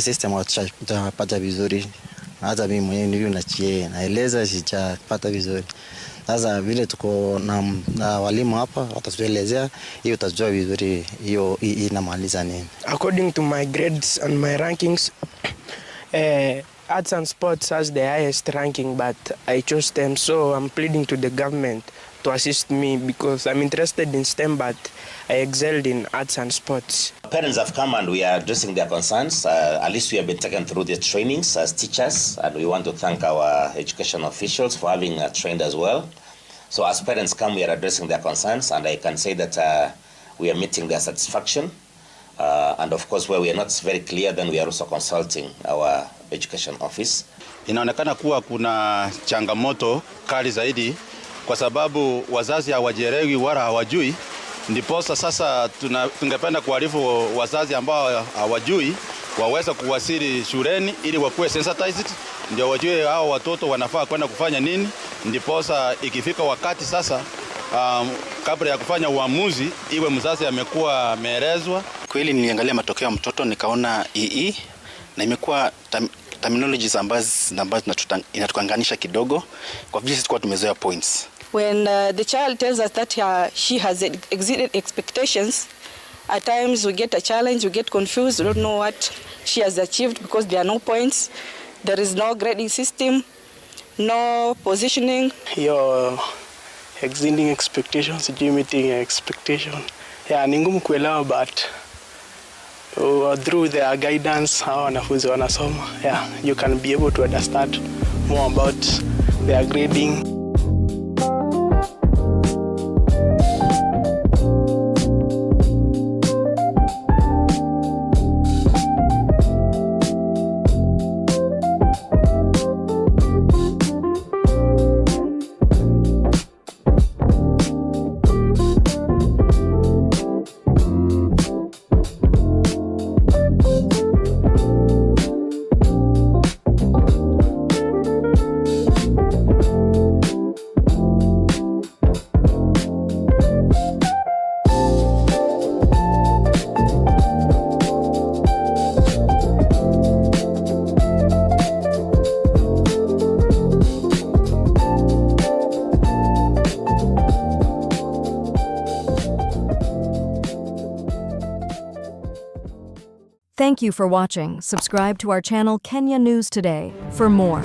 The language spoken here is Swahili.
System hatujapata vizuri, hata mimi mwenyewe nilivyo nachie naeleza sijapata vizuri. Sasa vile tuko na walimu hapa watatuelezea hiyo, utajua vizuri hiyo inamaliza nini. According to my grades and my rankings, arts and sports has the highest ranking, but I chose them, so I'm pleading to the government to assist me because I'm interested in STEM, but I excelled in arts and sports. Parents have come and we are addressing their concerns. At least we have been taken through the trainings as teachers, and we want to thank our education officials for having trained as well. So as parents come, we are addressing their concerns, and I can say that we are meeting their satisfaction. And of course, where we are not very clear, then we are also consulting our education office. Inaonekana kuwa kuna changamoto kali zaidi kwa sababu wazazi hawajielewi wala hawajui. Ndiposa sasa tungependa kuarifu wazazi ambao hawajui waweze kuwasili shuleni ili wakuwe sensitized, ndio wajue hao watoto wanafaa kwenda kufanya nini. Ndiposa ikifika wakati sasa, kabla ya kufanya uamuzi, iwe mzazi amekuwa ameelezwa. Kweli niliangalia matokeo ya mtoto nikaona EE na imekuwa terminologies ambazo inatukanganisha kidogo kwa vile sisi tulikuwa tumezoea points. When the child tells us that she has exceeded expectations, at times we get a challenge, we get confused, we don't know what she has achieved because there are no points, there is no grading system, no positioning. Your exceeding expectations, sijui meeting expectation. Yeah, ni ngumu kuelewa, but through their guidance hao wanafunzi wanasoma. Yeah, you can be able to understand more about their grading. Thank you for watching. Subscribe to our channel Kenya News Today for more.